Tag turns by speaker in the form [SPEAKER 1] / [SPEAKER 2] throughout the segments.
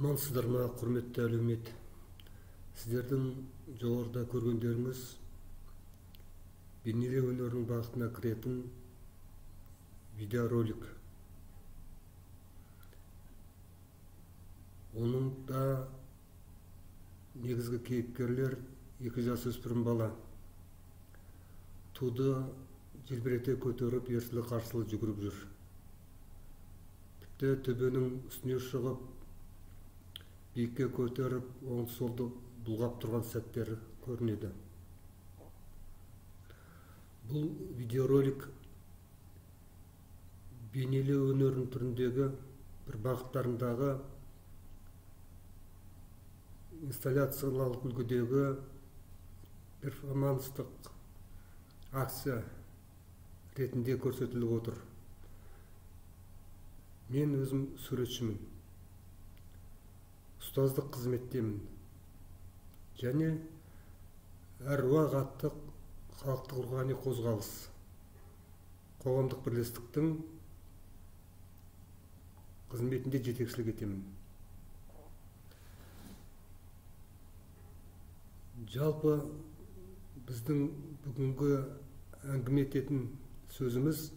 [SPEAKER 1] Амансыздар ма, құрметті әлеумет? Сіздердің жоғарыда көргендеріңіз бейнелеу өнерінің бағытына кіретін видеоролик. Оның да негізгі кейіпкерлер екі жасөспірім бала. Туды желбірете көтеріп, ерсілі-қарсылы жүгіріп жүр. Тіпті төбенің үстіне шығып, биікке көтеріп, оңды-солды бұлғап тұрған сәттері көрінеді. Бұл видеоролик бейнелеу өнерінің түріндегі бір бағыттарындағы инсталляциялық үлгідегі перформанстық акция ретінде көрсетіліп отыр. Мен өзім суретшімін. Ұстаздық қызметтемін. Және Әруақ атты халықтық рухани қозғалыс қоғамдық бірлестіктің қызметінде жетекшілік етемін. Жалпы біздің бүгінгі әңгіме ететін сөзіміз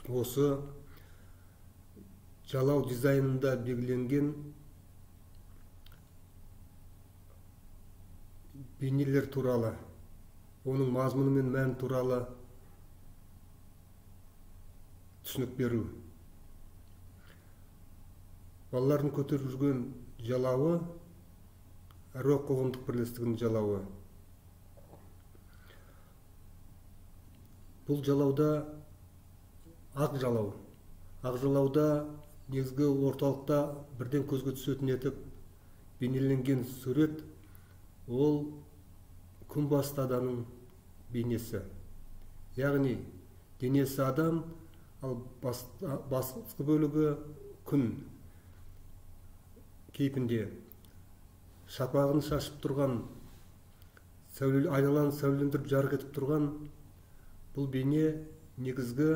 [SPEAKER 1] осы жалау дизайнында белгіленген бейнелер туралы, оның мазмұны мен мәні туралы түсінік беру. Балалардың көтеріп жүрген жалауы Әруақ қоғамдық бірлестігінің жалауы. Бұл жалауда ақ жалау. Ақ жалауда негізгі орталықта бірден көзге түсетін етіп бейнеленген сурет, ол күнбасты адамның бейнесі. Яғни денесі адам, ал басқы бөлігі күн кейпінде. Шапағын шашып тұрған, айналаны сәулелендіріп жарық етіп тұрған бұл бейне негізгі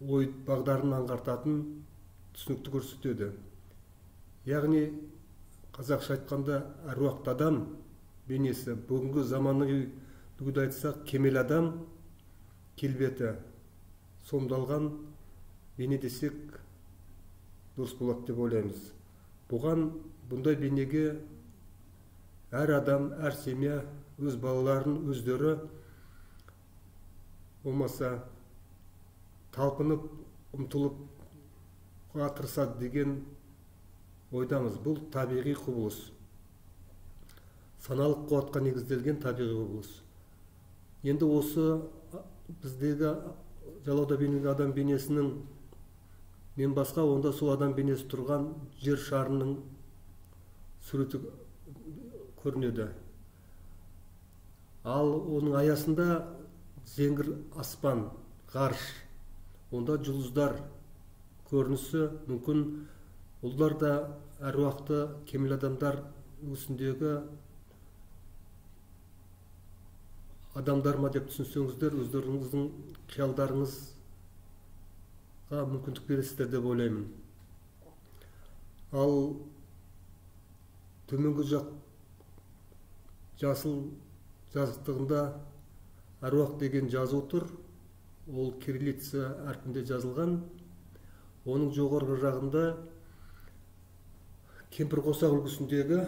[SPEAKER 1] ой бағдарын аңғартатын түсінікті көрсетеді. Яғни қазақша айтқанда әруақты адам бейнесі, бүгінгі заманауи үлгіде айтсақ, кемел адам келбеті сомдалған бейне десек дұрыс болады деп ойлаймыз. Бұған, бұндай бейнеге әр адам, әр семья өз балаларын өздері болмаса талпынып, ұмтылып тырысады деген ойдамыз. Бұл табиғи құбылыс. Саналық қуатқа негізделген табиғи құбылыс. Енді осы біздегі жалауда бейнеленген адам бейнесінің мен басқа, онда сол адам бейнесі тұрған жер шарының суреті көрінеді. Ал оның аясында зеңгір аспан, ғарыш Онда жұлдыздар көрінісі, мүмкін олар да әруақты кемел адамдар үлгісіндегі адамдар ма деп түсінсеңіздер, өздеріңіздің қиялдарыңызға мүмкіндік бересіздер деп ойлаймын. Ал төменгі жақ жасыл жазықтығында әруақ деген жазу тұр. Ол кириллица әрпінде жазылған. Оның жоғарғы жағында кемпірқосақ үлгісіндегі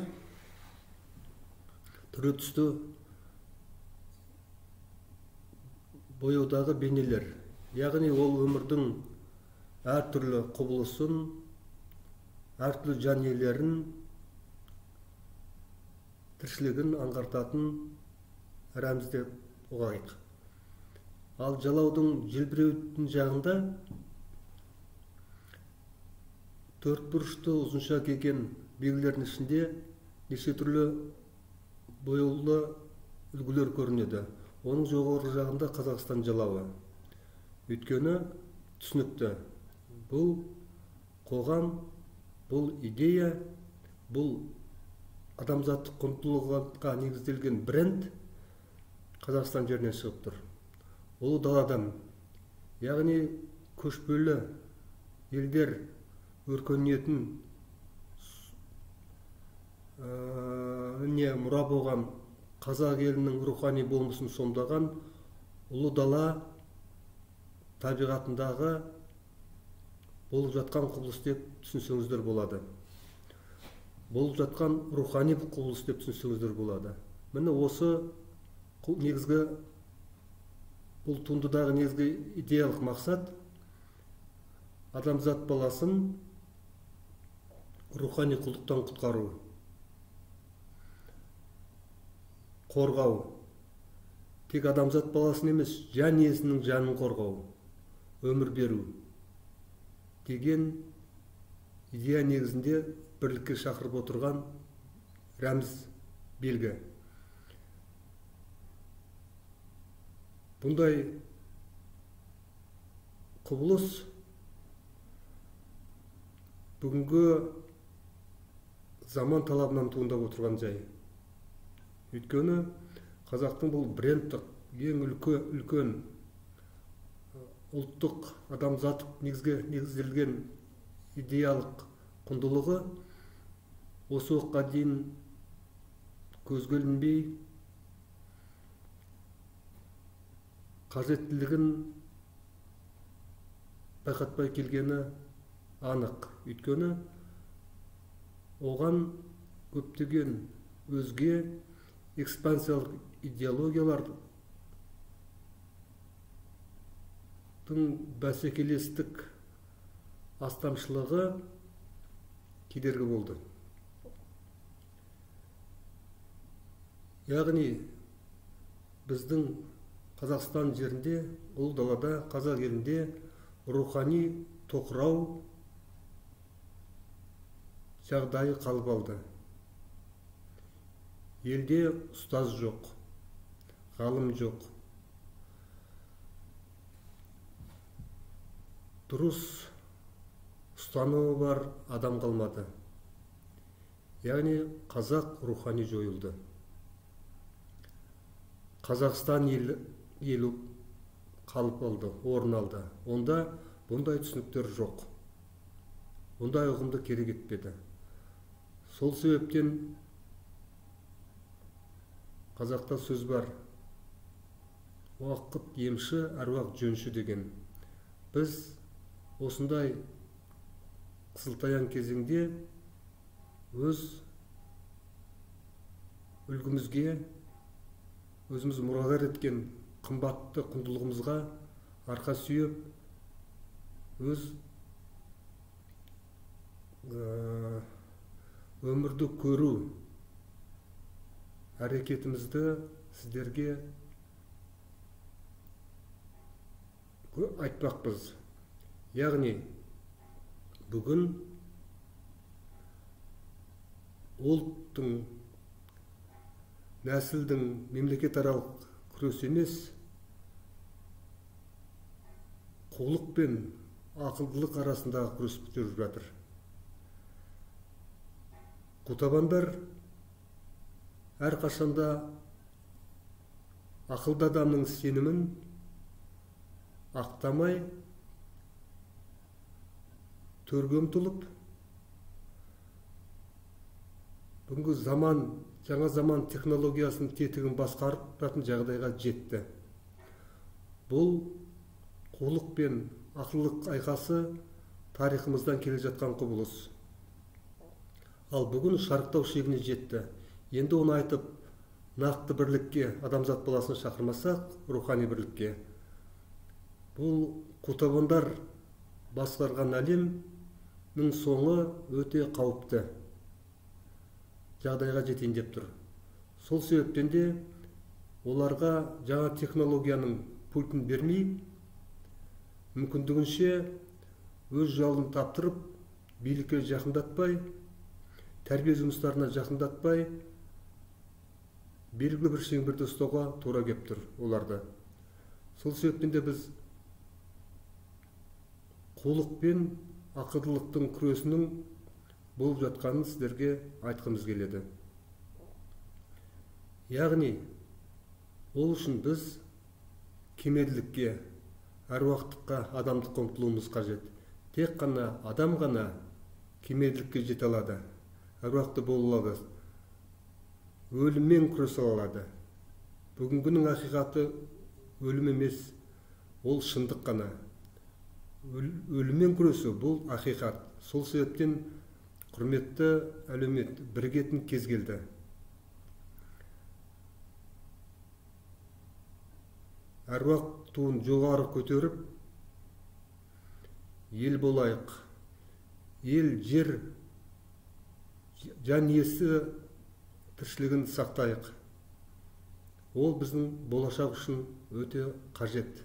[SPEAKER 1] түрлі түсті бояудағы бейнелер. Яғни ол өмірдің әртүрлі құбылысын, әртүрлі жан иелерін, тіршілігін аңғартатын рәміз деп ұғайық. Ал жалаудың желбіреудің жағында төрт бұрышты ұзынша келген белгілердің ішінде неше түрлі бояулы үлгілер көрінеді. Оның жоғарғы жағында Қазақстан жалауы. Өйткені түсінікті, бұл қоғам, бұл идея, бұл адамзаттық құндылыққа негізделген бренд Қазақстан жерінен шығып тұр. Ұлы даладан, яғни көшпелі елдер өркениетін не мұра болған қазақ елінің рухани болмысын сомдаған ұлы дала табиғатындағы болып жатқан құбылыс деп түсінсеңіздер болады. Болып жатқан рухани құбылыс деп түсінсеңіздер болады. Міне осы негізгі, бұл туындыдағы негізгі идеялық мақсат адамзат баласын рухани құлдықтан құтқару, қорғау. Тек адамзат баласын емес, жан иесінің жанын қорғау, өмір беру деген идея негізінде бірлікке шақырып отырған рәміз белгі. Бұндай құбылыс бүгінгі заман талабынан туындап отырған жай. Өйткені қазақтың бұл брендтік ең үлкен ұлттық адамзаттық негізге негізделген идеялық құндылығы осы уақытқа дейін көзге ілінбей, қажеттілігін байқатпай келгені анық. Өйткені оған көптеген өзге экспансиялық идеологиялардың бәсекелестік астамшылығы кедергі болды. Яғни біздің Қазақстан жерінде, ұлы далада, қазақ елінде рухани тоқырау жағдайы қалып алды. Елде ұстаз жоқ, ғалым жоқ. Дұрыс ұстанымы бар адам қалмады. Яғни қазақ рухани жойылды. Қазақстан елі қалып алды, орын алды. Онда бұндай түсініктер жоқ. Бұндай ұғымды керек етпеді. Сол себептен қазақта сөз бар: уақыт емші, әруақ жөнші деген. Біз осындай қысылтаяң кезеңде өз үлгімізге, өзіміз мұрағар еткен қымбатты құндылығымызға арқа сүйеп, өз өмірді көру әрекетімізді сіздерге айтпақпыз. Яғни бүгін ұлттың, нәсілдің мемлекетаралық күресі емес, Қулық пен ақылдылық арасындағы күрес жүріп жатыр. Қутабандар әрқашанда ақылды адамның сенімін ақтамай төрге ұмтылып, бүгінгі заман, жаңа заман технологиясының тетігін басқарып жағдайға жетті. Бұл қулық пен ақылдылық айқасы тарихымыздан келе жатқан құбылыс. Ал бүгін шарықтау шегіне жетті. Енді оны айтып, нақты бірлікке адамзат баласын шақырмасақ, рухани бірлікке. Бұл қутабандар басқарған әлемнің соңы өте қауіпті жағдайға жетейін деп тұр. Сол себептен де оларға жаңа технологияның пультін бермей, мүмкіндігінше өз жалын таптырып, билікке жақындатпай, тәрбие жұмыстарына жақындатпай, белгілі бір шеңберде ұстауға тура кеп тұр оларды. Сол себептен де біз қулық пен ақылдылықтың күресінің болып жатқанын сіздерге айтқымыз келеді. Яғни, ол үшін біз кемелділікке, әруақтыққа, адамдыққа ұмтылуымыз қажет. Тек қана адам ғана кемелділікке жете алады, әруақты бола алады, өліммен күресе алады. Бүгінгінің ақиқаты өлім емес, ол шындық қана. Өліммен күресу бұл ақиқат. Сол себептен құрметті әлеумет, бірігетін кез келді. Әруақ туын жоғары көтеріп, ел болайық. Ел, жер, жан иесі тіршілігін сақтайық. Ол біздің болашақ үшін өте қажет.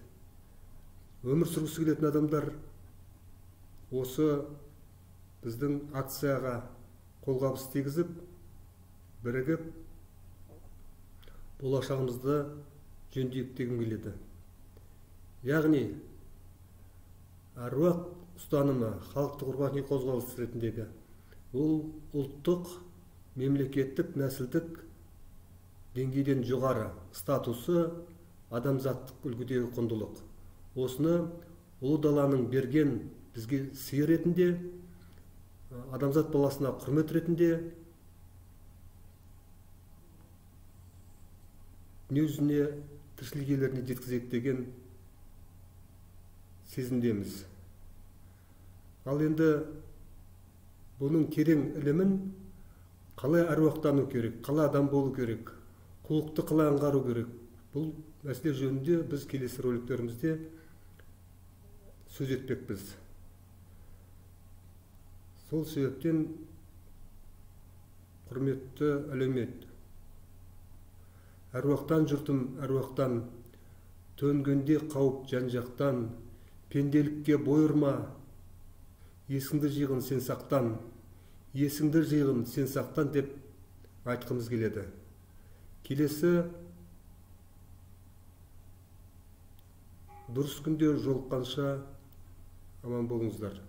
[SPEAKER 1] Өмір сүргісі келетін адамдар осы біздің акцияға қолғабыс тигізіп, бірігіп, болашағымызды жөндейік дегім келеді. Яғни, әруақ ұстанымы халықтық рухани қозғалыс ретіндегі ол ұлттық, мемлекеттік, нәсілдік деңгейден жоғары статусы адамзаттық үлгідегі құндылық. Осыны Ұлы даланың берген бізге сый ретінде, адамзат баласына құрмет ретінде дүние жүзіне, тіршілік иелеріне жеткізейік деген сезімдеміз. Ал енді бұның терең ілімін қалай әруақтану керек, қалай адам болу керек, қулықты қалай аңғару керек, бұл мәселе жөнінде біз келесі роликтерімізде сөз етпекпіз. Сол себептен құрметті әлеумет, әруақтан жұртым, әруақтан, төнгенде қауіп жан-жақтан, пенделікке бойырма, есіңді жиғын сен сақтан, есіңді жиғын сен сақтан деп айтқымыз келеді. Келесі дұрыс күнде жолыққанша аман болыңыздар.